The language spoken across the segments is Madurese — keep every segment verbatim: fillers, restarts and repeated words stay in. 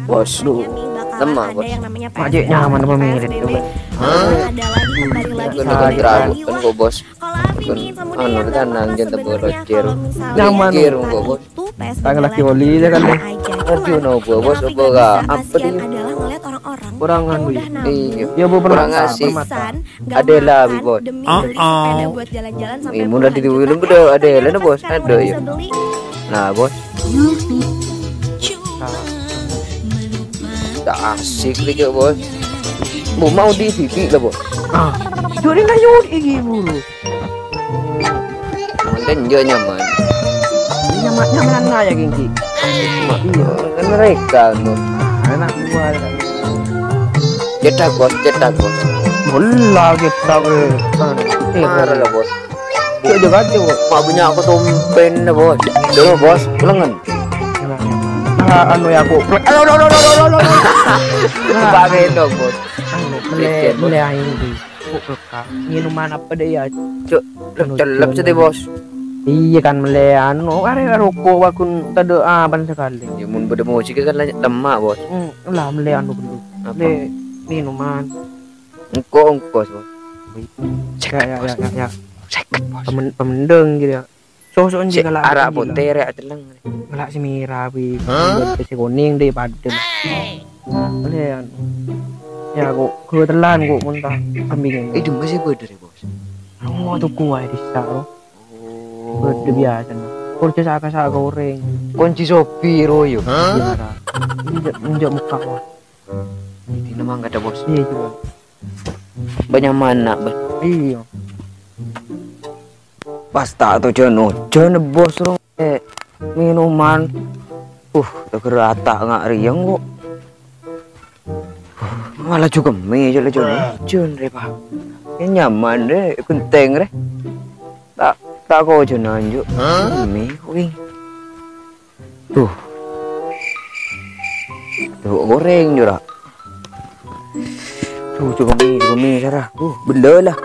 Bos, lu. Lemah, Bos. Mak, cek nyaman apa mirip, coba? Hah? Ada lagi, kembali lagi. Bukan, bukan terarukan kok, Bos. Kalau Abi nih, sama dia yang gampang sebenarnya, kalau misalnya kita itu P S B B aja. Aduh, no, Bos, Bos, apa, Bos? Yang lagi oli aja kan, deh. Aduh, no, Bos, Bos, apa, Bos? Apa dia? Orang anu, iya. Iya, Bu, kurang permata, asik. Permata. Ada lah, Bos. Demi beli sepeda buat jalan-jalan sampai puluhan juta. Ih, mula di Duwilem udah ada lah, Bos. Aduh, iya. Nah, Bos. Nah. Tak asik nih, Cok, Bos. Bu, mau di pipi lah, Bos. Ah, jadi nggak nyuri iki, Bu. Mungkin dia nyaman. Ini nyaman, nyaman aja, gengsi. Iya, kan mereka, Bu. Ah, enak gua. Cetak, Bos, cetak, Bos. Bola cetak, eh. Marah lah, Bos. Cok, jaga aja, Bos. Mak, banyak aku tumpen, Bos. Dulu, Bos, ulengan. Nah, anu ya, aku. Aduh, aduh, aduh. Nah. Pakai dong, Bos. Anu, mele-, mele aing di. Kok pelka? Minuman apa deh ya? Cok, anu, celep sih, Bos. Iya kan, mele anu, are rokok wakun tadi apan sekali. Ya, mun beda musik kan lemak, Bos. Hmm, lah, mele anu dulu. Apa? Mele minuman. Engko, engko, Bos. Seket, ya, ya, Bos. Ya, ya, ya. Seket, Bos. Pemen-, pemendeng gitu ya. Sosok sih kalau arak putih rek ateleng. Ngelak si merah, wi. Hah? Sing kuning deh, padem. Kalian. Ya, kok gue telan, kok muntah. Kambing ini. Eh, itu masih bodoh ya, Bos? Aku mau tuku aja di sana, loh. Oh. Bodoh biasa, nih. Kerja saka-saka goreng. Kunci sopi, royo. Hah? Iya, Ra. Ini njuk, njuk muka, Bos. Ini memang kata, Bos. Iya, itu, Bos. Banyak mana, Bos? Iya. Pas tak tujuan hujan, Bos, rong. Eh, minuman. Uh, teger ata nggak riang kok. Malah juga mie, jole, jole. Hujan, re, Pak. Ya, nyaman, re, genteng, re. Tak, tak kok hujan anjuk. Hah? Mie, wing. Tuh. Tuh, goreng, jora. Tuh, coba mie, coba mie, Sarah. Tuh, bela lah.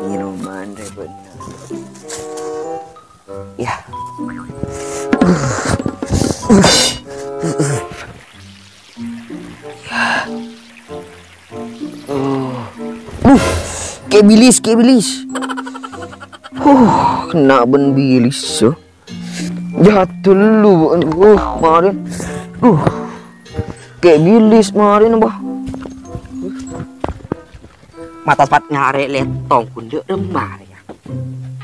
Minuman, re, bener. Ya. Oh. Uh, kayak bilis, kayak bilis. Huh, kena ben bilis, so. Jatuh lu, uh, kemarin. Uh, kayak bilis kemarin, apa? Mata pat nyare letong kunjuk remah ya.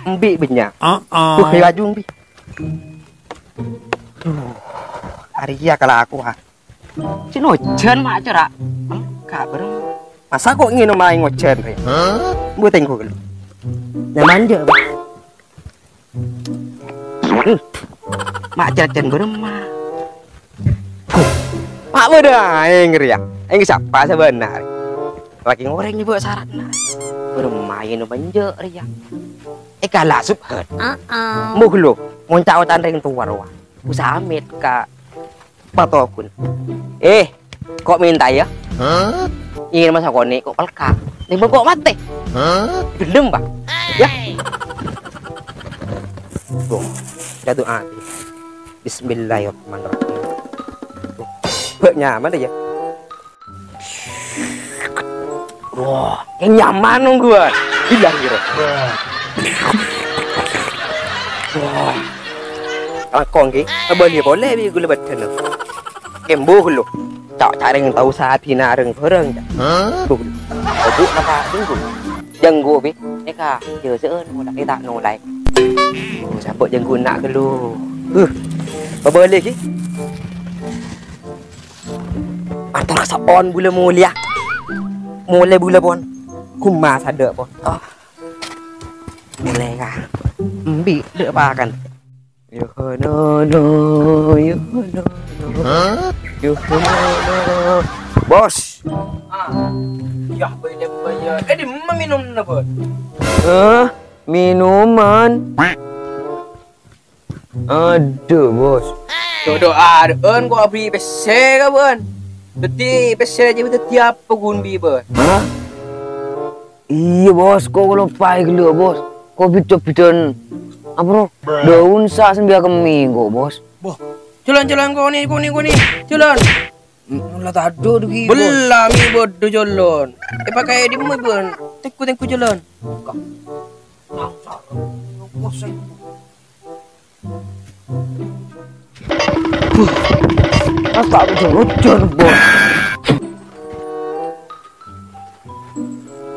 Embi benya. Uh, kayak laju embi. Duh, arya kala aku, ha. Cin ojan, Mak, cerak. Enggak, bareng. Masa kok ngene main ojan, re? Hah? Mbuh tenggo gelo. Nyaman je, Mak. Mak, cacen bareng, Mak. Mak, beda aing, re, ya. Aing sapa sebenar? Lagi ngoreng nih, buat syaratnya. Bareng main ojan je, re, ya. Eh, kalah subhan. Mbuh lo, monca otan reng tua, rowa. Usaha amit ka patokun. Eh, kok minta ya? Hah? Ini masa kone kok pelka. Ini kok mate. Hah? Gelem, Pak. Ya. Tuh, jatuh hati. Bismillahirrahmanirrahim. Tuh, bek nyaman ya. Wah, yang nyaman nungguan. Bilang gitu. Wah. Langkong ki, kembali boleh bi gula badan lo. Kembuh lo. Cak careng tahu sapi nareng bareng. Hah? Tuh. Obu apa tunggu? Janggo bi. Eka, yo seen mulai tak nolai. Oh, sampo janggo nak dulu. Uh. Kembali ki. Antar saon bula mulia. Mulai bula pon. Kuma sada pon. Oh. Mulai ka. Embi de pakan. Yo no no, yo no no. Hah? Yo no no. Bos. Ah. Ya, boleh bayar. Eh, di mana minum na, Bos? Hah? Minuman? Aduh, Bos. Dodo are'en kok abri pesse ka, Bos. Daddi pesse aja daddi apa gun bi, Bos? Hah? Iya, Bos. Kok kalau pai gelo, Bos. Kok bidok-bidon apa, Bro? Daun sa sembia kemi kok, Bos. Boh, Jhâlân, jhâlân, konè, konè, konè. Jhâlân. M-, la tadhâ' dâggi', Bos. Bella mè' bâdâ jhâlân. Èpakaè dimma, bân? Tèngghu, tèngghu jhâlân. Buh, pas ta' ojhân-ojhân, Bos.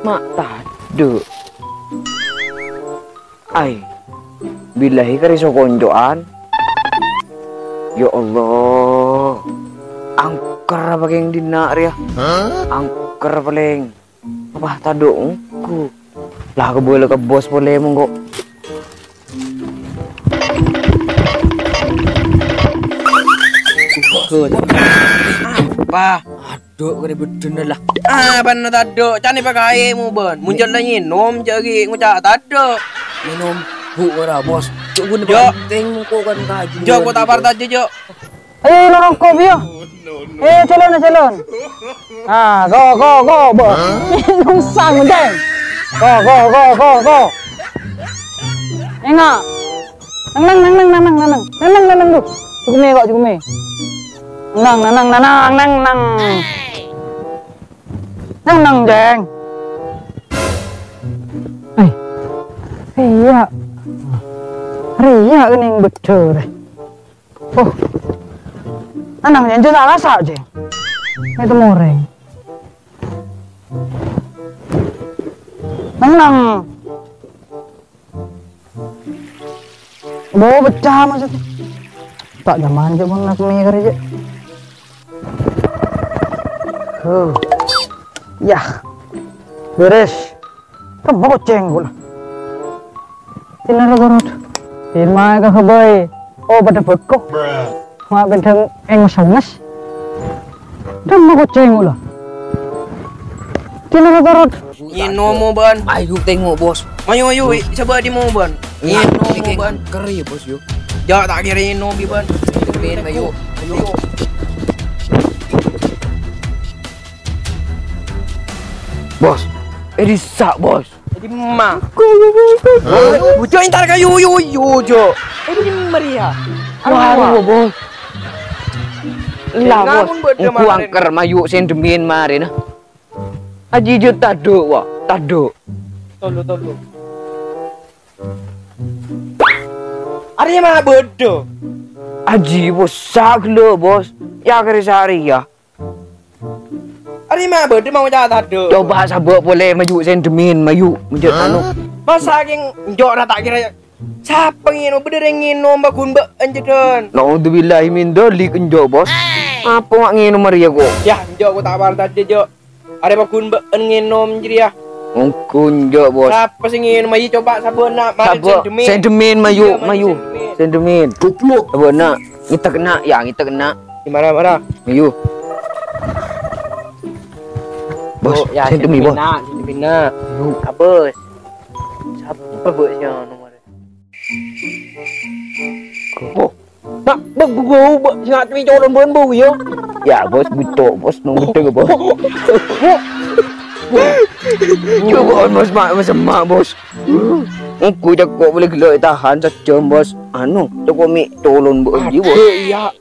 Ma' tadhâ'. Ai, billahi karè so-konco'an. Ya Allah. Angker apa kèng dinna' rèya? Angker palèng. Apa tadhâ' ongghu? La kabâlâ ka bos polè mongko. Apa? Adhu, karèbhâddhân la. Ah, bân tadhâ', can èpakaè mobân. Mon jhâ' la ngènom, jhâ' ghi' ngoca' tadhâ'. Ngènom, Bu, ora, Bos. Cuk, gue Jo. Penting mongko kan kaju. Jo, kok ta' partajâ, Jo. Ayo, lorong kopi, yo. Eh, jhâlân, jhâlân. Ah, go, go, go, Bos. Ngènom sang, Dèng. Go, go, go, go, go. Enggak. Nang, nang, nang, nang, nang, nang, nang, nang, nang, nang, nang, duh. Cukup mè, kok, cukup mè. Nang, nang, nang, nang, nang, nang, nang. Nang, nang, Jeng. Eh, iyâ. Rèya kènèng bhender, rè. Oh. Nang, nang, Jeng, jhâ' ta' kassa', Jeng. Mè' temorèng. Nang, nang. Bo, pecah maksudnya. Ta' nyaman jhâ' mon nak mè' karè jhâ'. Huh. Yah. Bherrâs. Kemma kocèng kaulâ. Dinna ra korot. Dimma ka bhâi. Oh, padâ bhâko. Ma' bendhâng ènges-onges. Dâmma kocèng kaulâ. Dinna ra korot. Ngènom, Bân. Ayo, tengok, Bos. Ayo, ayo, wi, coba di mau, Bân. Iya, ngènom, ini kayak Bân. Ker ya, Bos, yo. Ya, tak kira ngènom, Bân. Ayo, ayo. Ayo. Bos, eh, bisa, Bos. Jadi ma. Bujo entar kayu, yu, yu, jo. Eh, ini meriah. Waduh, Bos. Lah, Bos. Engko angker mayu sendemian marina. Aji jo taduk, wa, taduk. Tolo, tolo. Ari ma bodoh. Aji, Bos, sagelo, Bos. Ya, kere sehari, ya. Ari ma bâdâ mau ca' tadhâ'. Coba sabâ' polè maju sèndemin, maju. Menjât anu. Masa kèng enjâ' ra ta' kèra sapa ngènom, bâdâ rèng ngènom bâgun bâ'en cèdhân. Naudzubillahi min dzalik, enjâ', Bos. Apa ma' ngènom arèya, kok? Yâ, enjâ', kok ta' parcajâ, Jo. Arè bâgun bâ'en ngènom jârèya. Ongghu enjâ', Bos. Sapa sè ngènom? Ayo coba sabâ'na, mari sèndemin. Sèndemin, maju, maju. Sèndemin. Goblok. Sabâ'na, ngètek enna', yâ, ngètek enna'. Di mana, mana? Ayo. Bos, oh, ya, sèndemin, Bos. Sèndemin, sèndemin. Ayo. Abes. Sapa, Bos, yang nomor? Oh. Mak, bek bau, bek, sing atwi colon bân bau, ya? Ya, Bos, bucok, Bos, nunggu dulu, Bos. Coba, Bos, mak, Bos, emak, Bos. Engko cako' polè ghellu' tahan sajjhâm, Bos. Anu, cako' mè' colon bân, Bos. Aduh, iya.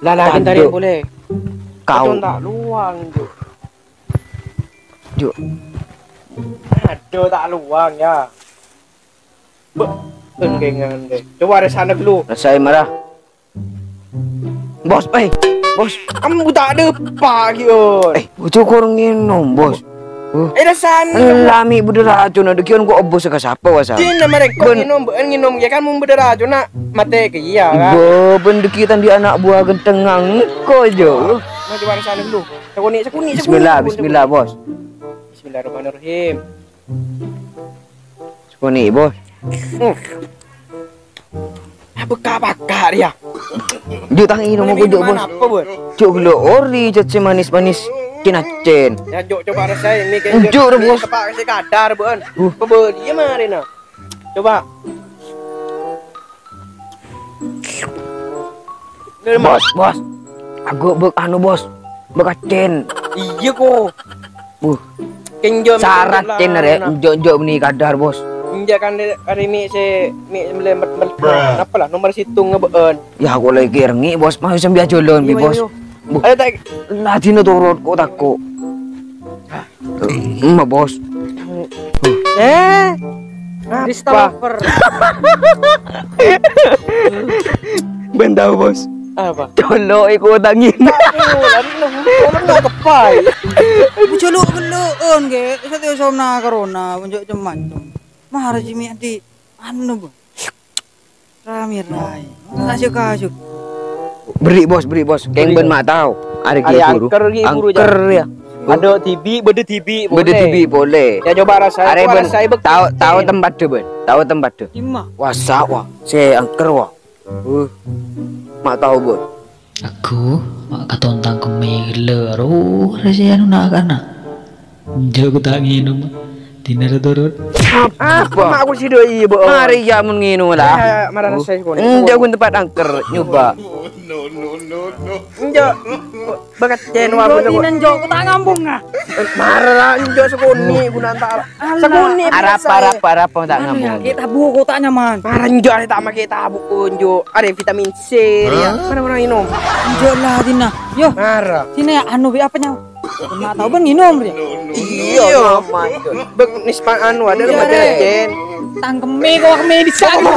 Lah, lah, bentar ya, boleh. Kau. Kacon tak luang, Jo. Jo. Aduh, tak luang, ya. Bek, engke, engke. Coba resana dulu. Rasain marah. Bos, eh, Bos. Kamu tak ada apa, Gion. Eh, bocah kurang ngènom, Bos. Uh. Eh, rasanya. Lami bâdâ racun, adâ Gion kok obos ka sapa, wasa? Cina mereka ngènom, bâ'en ngènom, ya kan, mun bâdâ racun, nak, mate ke iya, kan? Bâ, bân dâggi' tandhi ana' buwâ ghântengnga engko', Jo. Mau coba resana dulu. Sakuni', sakuni', sakuni'. Bismillah, sakuni', bismillah, sakuni'. Bos. Bismillahirrahmanirrahim. Sakoni', Bos. Hmm. Apa kabaka dia? Ju tang ino mo kojo, Bos. Apa, Bos? Cuk gelo ori, cece manis-manis, cin-acen. Ya, Cuk, coba rasain. Ini kayak Cuk, Bos. Tepak kasih kadar, Bos. Uh. Apa, Bos? Dia mana, nah? Coba. Bos, Bos. Aku bek anu, Bos. Bek acen. Iya, kok. Uh. Kenjo syarat cen, Rek. Nah. Njo-njo meni kadar, Bos. Enjâ' kan arè, arè mi' sè mi' melempet-melempet. Napa la nomor sèttong ngebâ'ân? Ya, aku lagi rengi, Bos. Mau sambi ajolon, Bi, Bos. Ayo, tak. Ladina turut kok tako. Emma, Bos. Eh, Christopher. Ben tahu, Bos. Apa? Colo' iku tangin. Aku, lari lu, colo' lu kepai. Colo' gelo' on, ge. Satu somna corona, menjuk ceman. Mara jimi adi, anu, Bos. Rame rai. Kasuk-kasuk. Beri, Bos, beri, Bos. Keng ben ma' tao. Arè angker, Ki Guru, ya. Ada tibi, beda tibi, beda tibi boleh. Ya, coba rasain. Arè ben tao, tao tempat deh, ben. Tao tempat deh. Wasa, wah. Sè angker, wah. Uh, ma' tao, Bos. Aku, ma' katontang kemme gella, ro, rasa anu na' kana. Enjâ' ku ta' ngènom. Dinner turun. Apa? Ma' aku sè doi, Bu. Mari ya mun ngènom lah. Ya, mara rasa kone. Enjâ' ku tempat angker nyoba. Enjâ'. Bakat cen wa. Dinner, Jo', ku ta' ngambung, ah. Mara enjâ' sakone guna ta'. Sakone. Arapa, arapa, arapa ta' ngambung. Kita buku ta' nyaman. Mara enjâ' arè ta' make tabuk enjâ'. Arè vitamin C ya. Mara-mara ngènom. Enjâ' lah, Dina. Yo. Mara. Sini ya, anu, bi apa nyawa? Nggak tahu, ben ngènom, ya? Iya, Mama, itu. Bek nispa anu, ada lu baca jen. Tangkeme kok keme di sana.